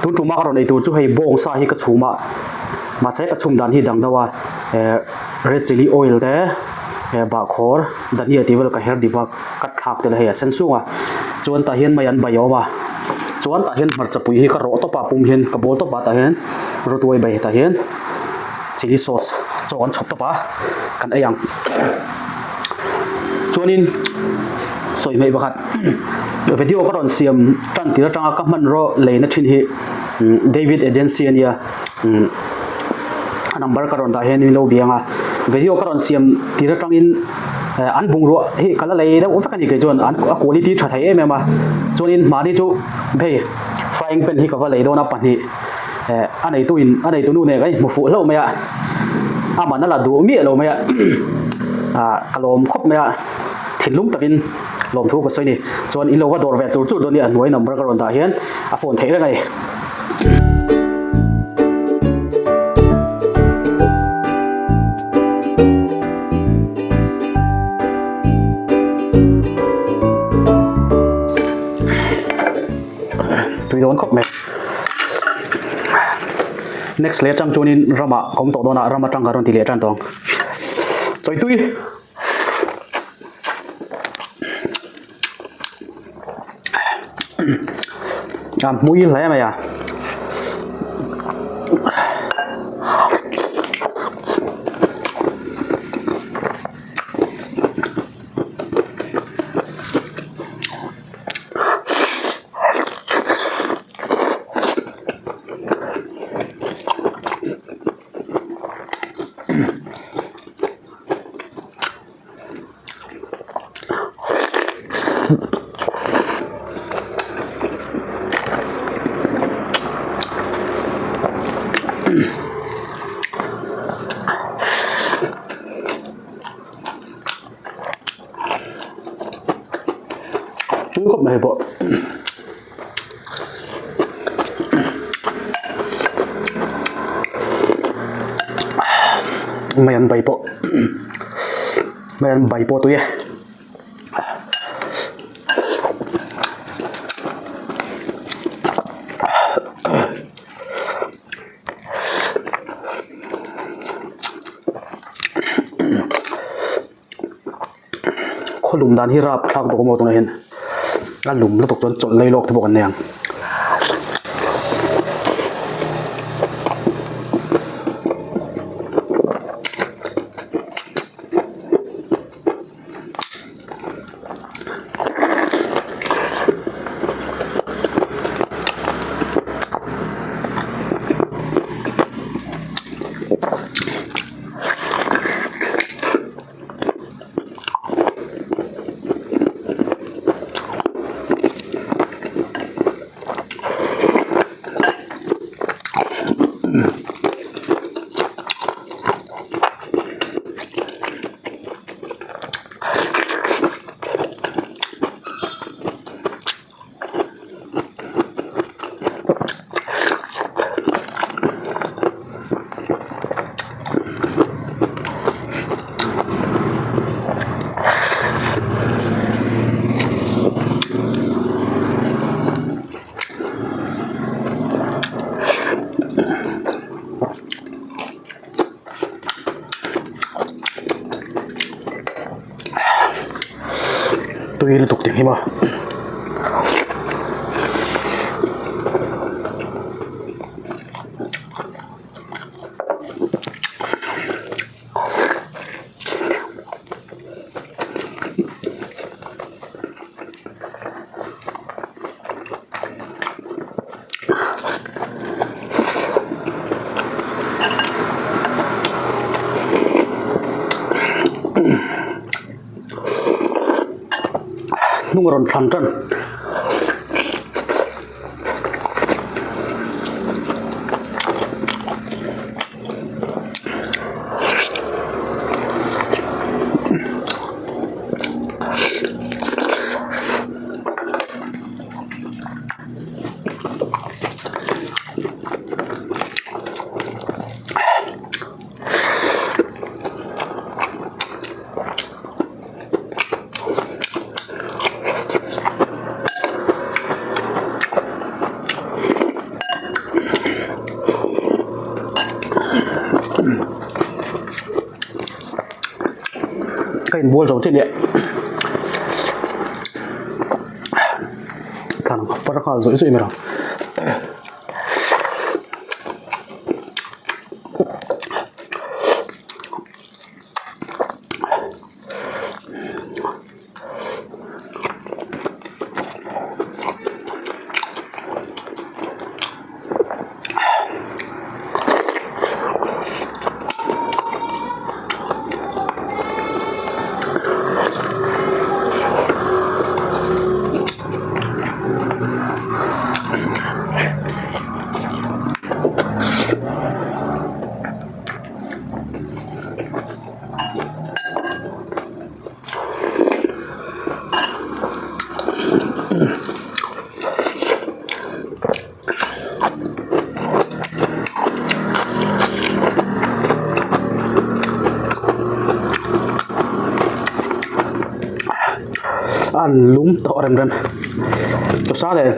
Tun tuma ka rawn ei tur chu hei bawng sa hi ka chhum a mahse ka chhum dan hi dang deuh a eh red chilli oil te eh bahkhawr dhania tih vel ka her dip a ka thlak tel a hei a sen sung a chuan tah hian mai an bai a awm a chuan tah hian hmarcha pui hi ka rawh tawp a pum hian ka bawl tawp a tah hian rawtuai bai tah hian chilli sauce chaw an chhawp tawp a kan ei ang chuanin sawi hmeih pakhat video ka rawn siam tan tir atanga ka hmanraw leina thin hi David agency a nia a number ka rawn dah hian min lo biang a video ka rawn siam tir atangin an bungrua hi ka la lei deuh vek a ni kei chuan an a quality tha thei em em a chuanin mahni chu hei frying pan hi ka va lei dawn a pahnih. Eh a neitu in a neitu nu nen kan inhmu fuh hlauh mai a a man a la duh miah lo mai a ah ka lawm khawp mai a thinlung takin lawmthu ka sawi a ni chuan in lo va dawr ve chur chur dawn nia a hnuai number ka rawn dah hian a phone theih reng a ni. Tui dawn khawp mai. Next leh atang chuanin ramah ka awm tawh dawn a, ram atang ka rawn ti leh tan tawh ang. Chawi tui! A hmui hle mai a. Tui khawp mai pawh. Mai an bai pawh mai an bai pawh tui e. Khaw lum dan hi rap thlak tawh maw tunah hian a lum lutuk chuan chawlh lei lawk te pawh kan nei ang. Tui lutuk tih hi maw. Hnung a rawn thlan tan. Ka inbual zo chiah nia. Thlan a far nghal zawih zawih mai ang. A lung tawh rem rem chawsa leh.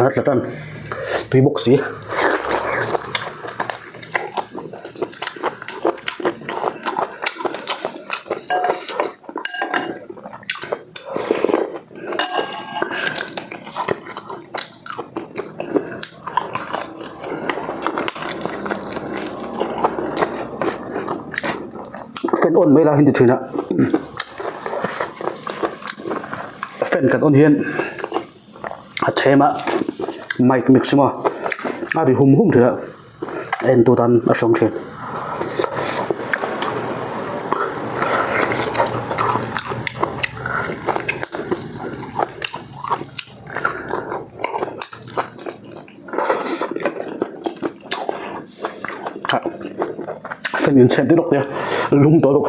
Thla tla tan tui bawk si. Fan on mai lai hi an ti thin a fan kan on hian a chhem a mic mix emaw a ri hum hum thin a. A en tu tan a hrawng thin. Fan in chhen te lawk nia lung tawh bawk.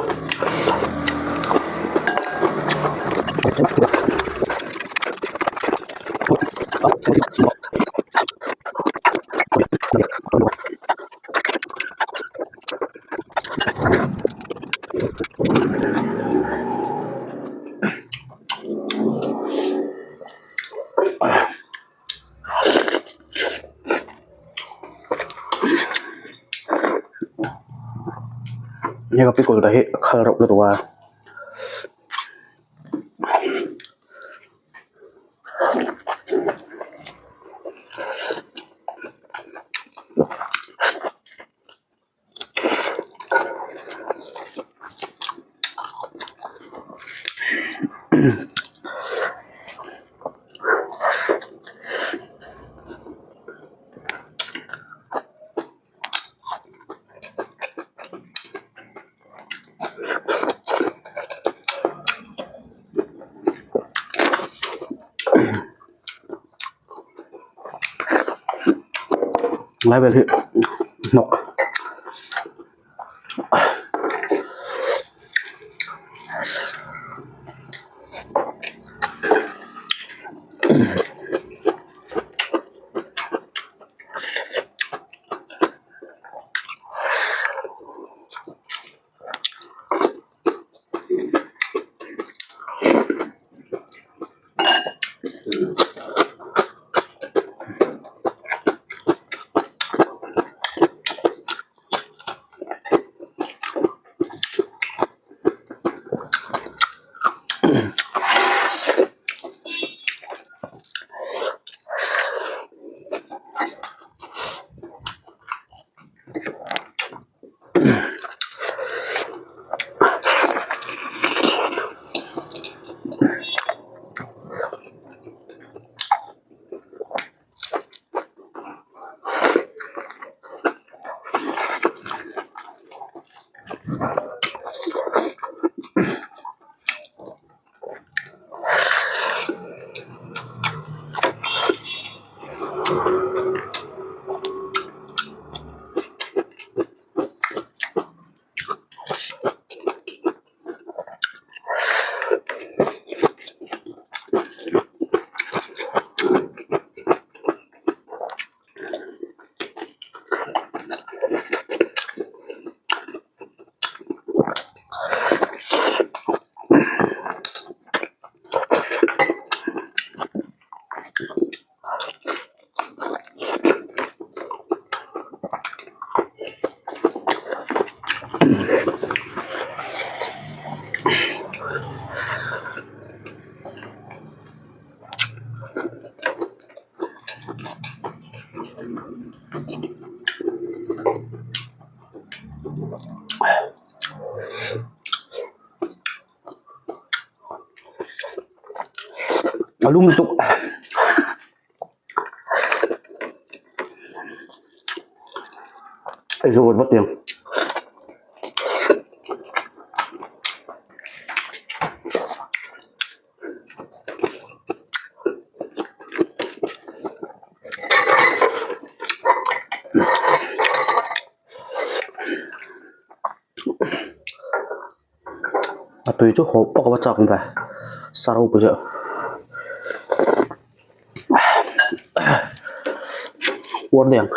Heng pickle te hi a khal reuh lutuk a. Lai vel hi hnawk. A lum lutuk. Ei zo vat vat ang. A tui chu haw pawh ka va chak ve sa ropui deuh uar daih ang.